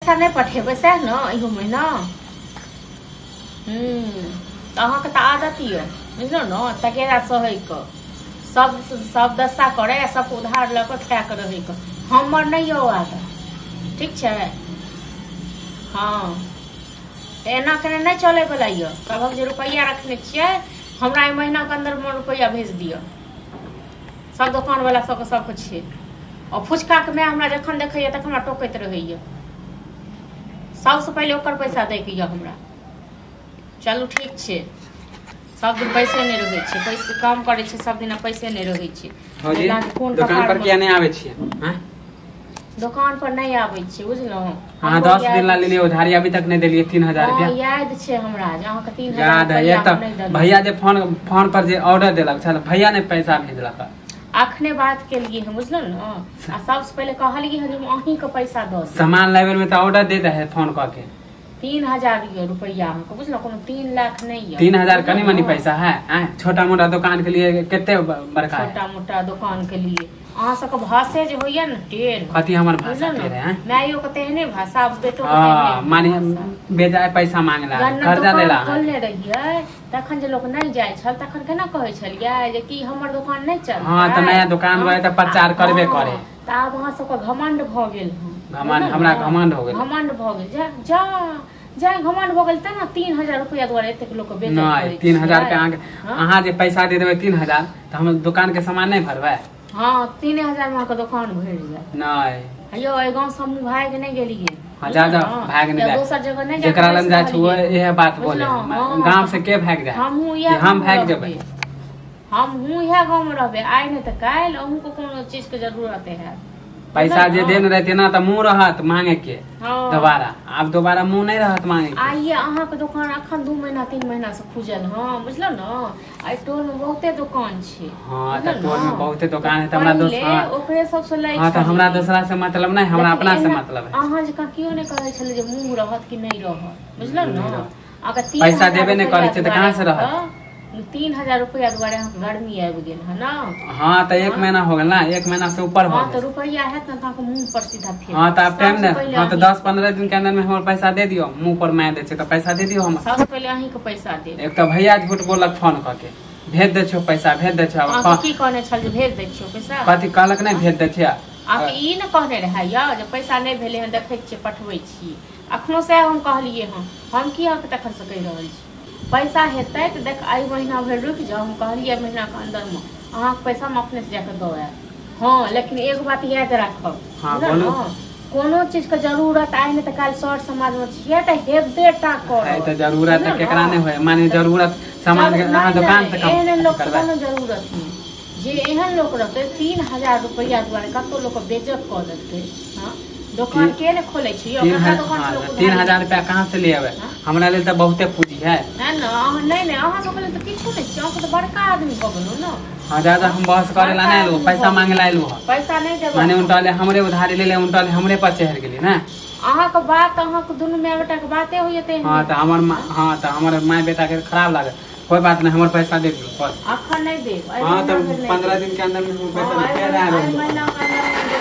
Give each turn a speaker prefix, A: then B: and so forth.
A: पैसा नहि पठेबै सएह ने इहो महीना। तऽ अहाँके तऽ आदत यऽ बुझलहुँ ने, तगेदा सहैके, सब सब दशा करै आ सबके उधार लऽ कऽ खाए कऽ रहैके, हमर नहि यऽ ओ आदत, ठीक छै? हँ, तऽ एना केने नहि चलैवला यऽ। सभक जे रुपैआ रखने छियै हमरा एहि महीनाके अन्दरमे रुपैआ भेज दिअ, सब दोकानवला सबके सबके छै। आ फुचकाके माय हमरा जखन देखैया तखन हमरा टोकैत रहैया, सबसँ पहिले ओकर पैसा दैके यऽ हमरा। चलू ठीक छै, सब दिन पैसे नहि रहै छै, पैसे काम करै छै सब दिन पैसे नहि रहै छै।
B: कोन दोकान पर किया नहि आबै छियै?
A: दोकान पर नहि आबै छियै बुझलहुँ।
B: अहाँ 10 दिन ला लेलियै उधारी, अभी तक नहि देलियै 3000 रुपया।
A: याद छै हमरा जे अहाँके 3000 याद है।
B: एक तऽ भैया जे फोन पर जे ऑर्डर देलक छल, भैया ने पैसा भेजलक।
A: अखने बात केलियै हम बुझलहुँ ने, आ सबसँ पहिले कहलियै हन जे हम अहींके पैसा दऽ देब।
B: सामान लाबे में तऽ ऑर्डर दे दे है फोन कऽ के।
A: 3000 रुपया अहाँके बुझलहुँ, कोनो 3 लाख नहीं है।
B: 3000 कनी मनी पैसा है, छोटा मोटा दुकान के लिए कते बड़का है?
A: छोटा मोटा दुकान के लिए अहाँ सबके भाषे जे होइया ने टेढ़,
B: कथी हमर भाषा टेढ़ है?
A: माइयो के तेहने भाषा, बेटो के तेहने।
B: माने बेजाय पैसा मांगला, कर्जा देला।
A: खोलने रहियै तखन जे लोक नहि जाइ छल तखन केना कहै छलियै जे कि हमर दुकान नहि चलतै।
B: हाँ, तऽ नया दुकान रहे तऽ प्रचार करबे करे।
A: तऽ आब अहाँ सबके घमंड भऽ गेल।
B: घमंड, हमरा घमंड हो गेल,
A: घमंड भऽ गेल। जा जा जा, घमंड भऽ गेल तऽ ने 3000 रुपया दुआरे एतेक लोक के बेइज्जत
B: नहि। 3000 रुपया अहाँ जे पैसा दे देबै 3000 तऽ हम दुकान के सामान नहि भरबै?
A: हाँ, 3000 में अहाँके दुकान भरि जायत।
B: नहि
A: यौ, एहि गाँव से हमहूँ भागि नहि गेलियै।
B: हाँ, जा जा, भागि नहि
A: जाय, दोसर जगह नहि।
B: जेकरा लग जाइ छै इएह बात बोले, गाँव से के भागि जाय?
A: हमहूँ इएह,
B: हम भागि जेबै,
A: हमहूँ इएह गाँव में रहबै, आइ नहि तऽ काल्हि अहूँके कोनो चीज के जरूरत हैत।
B: पैसा जे देने रहते ना तऽ मुँह रहत मांगे के दोबारा, आब दोबारा मुँह नहीं रहत मांगे के।
A: आइए अहाँके दोकान अखन 2 महीना 3 महीना से खुजल। हाँ बुझलहुँ ने, एहि टोल में बहुते दोकान छै।
B: हाँ, तऽ टोल में बहुते दोकान है तऽ हमरा दोसर
A: ओकरे सबसे लै।
B: हाँ, तऽ हमरा दोसरा से मतलब नहीं, हमरा अपना से मतलब है।
A: अहाँ जकाँ केओ नहि कहै छलै जे मुँह रहत कि नहि रहत, बुझलहुँ ने। अगर
B: पैसा देबे नहि करै छै तऽ कहाँ से रहत?
A: 3000 रुपया दुआरे अहाँके गर्मी आबि गेल है ना?
B: हाँ, तऽ 1 महीना हो गेल ना, 1 महीना से ऊपर हो गेल।
A: हाँ, तऽ रुपया हैत ना तऽ अहाँके मुँह पर सीधा फेर।
B: हाँ, तऽ आब टाइम ने। हाँ, तऽ 10-15 दिन के अंदर में हमर पैसा दे दियौ। मुँह पर मारि दै छै तऽ पैसा दे दियौ हमरा।
A: सबसँ पहिले अहींके पैसा देब।
B: एक तऽ भैया झूठ बोललक फोन कऽ के, भेज दै छियौ पैसा, भेज दै छियौ।
A: अहाँके की कहने छल जे भेज दै छियौ पैसा?
B: कथी कहलक नहि भेज दै छियै।
A: अहाँके ई ने कहने रहै यौ जे पैसा नहि भेलै हन, देखै छियै पठबै छी। अखनो सएह हम कहलियै हन, हम की अहाँके तखन से कहि रहल छी? पैसा हेतै तऽ देख, एहि महीना भरि रुकि जाउ, हम कहलियै एहि महीनाके अन्दरमे अहाँके पैसा हम अपने से जाकऽ दऽ आयब। हाँ, लेकिन एगो बात याद राखब, कोनो चीजके जरूरत आइ नहि तऽ काल्हि सर समाजमे छियै तऽ हेबे टा करत।
B: तऽ जरूरत केकरा नहि होइ, माने जरूरत सामान के अहाँ दुकान से
A: एहन लोक कोनो जरूरत नहि। जे एहन लोक रहतै 3000 रुपैआ दुआरे कतौ लोक बेइज्जत कऽ देतै। हाँ, दोकान के ने खोलै छी?
B: 3000 रुपया कहाँ से ले आबै? हमरा लेल तऽ बहुते पूंजी है।
A: नहि नहि नहि, अहाँ सबके लेल तऽ किछो नहि छै, अहाँ सब तऽ बड़का आदमी भऽ गेलहुँ ने।
B: हाँ, ज्यादा हम बहस करे ला नहीं एलहुँ, पैसा मांगे ला एलहुँ।
A: पैसा नहीं देबै
B: माने उनटले हमरे उधारी ले ले, उनटले हमरे पर चढ़ गेली ना।
A: अहाँके बात, अहाँके दुनू माय बेटा के बाते होइए ते।
B: हाँ, तऽ हमर हाँ, तऽ हमर my बेटा के खराब लागल। कोई बात नहीं, हमर पैसा दे दियौ बस।
A: अखन नहीं देब।
B: हाँ, तऽ 15 दिन के अंदर में हम पैसा दे।